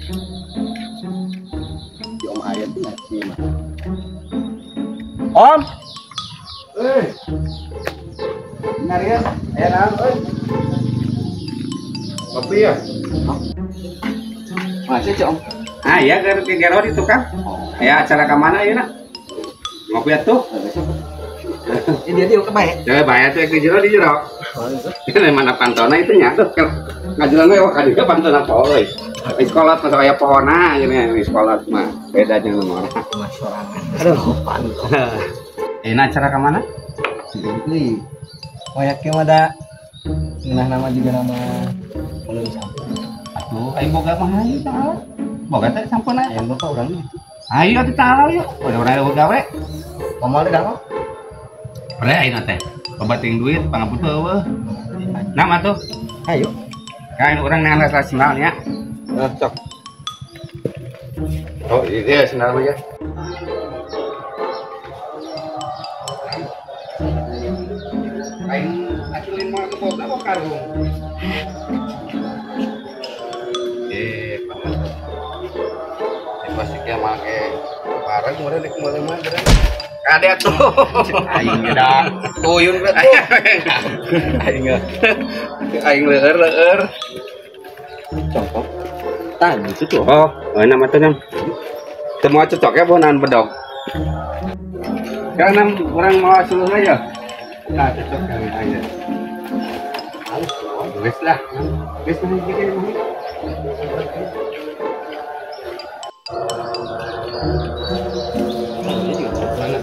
Si Om Ayat tuh ngasih mah. Om. Benar ya? Ayo naon euy. Kopi ya? Masih Om. Ah iya gero di tukang. Ya acara ka mana ieu na? Ngopi atuh. Ini dia ke bae. Ya bae atuh ke jero di jero. Ini mana pantona itu nya tuh. Ngajulan we ka dieu pantona poe. Sekolah mah aya pohona gini sekolah mah beda jeung nu urang. Mah sorangan. Aduh, pantona. Ini acara ka mana? Deui. Wayak mah da ngeunah nama juga nama belum sampai. Atuh aing boga mah hayu tah. Boga teh sampun aya. Aing boga urang mah. Ayo atuh tah yuk. Udah urang gawe. Moal da mah. Pre ayeuna teh. Loba teuing duit pangabutuh eueuh. Nama tuh. Ayo. Kain urang neangan sendal nya. Nah, cok. Oh, iya sendal mah ya. Aing aculin mah ke boga kok karung. Paman. Pasti kia make parang meureun rek meuleuh mah geura. Kade atuh. Aing da tuyun ge tuh. Aing aing leueur-leueur. Congkok. Tah gitu tuh. Oh, nama tuh nam. Teu moal cocok ya bonan bedog. Sekarang orang mau suluh aja. Nah, cocok kali aja. Wes lah. Wes mah hiji ge mah. Mana?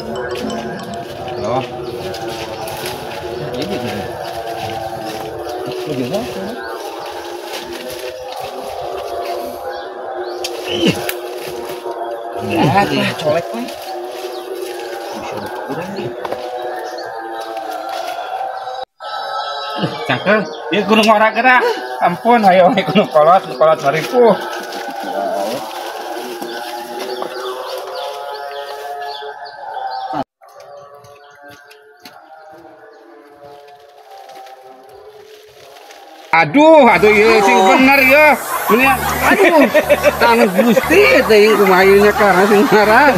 Oh. Ini juga. Ini juga. Ya, colek we. Bisa kurang nih. Cakep. Ieu kudu ngora gerak. Ampun, hayo kudu kolot, kolot maripuh. Aduh, aduh ieu sing bener ya. Meni aduh, tanah Gusti teh ieu kumaha ieu nya karena sing marah.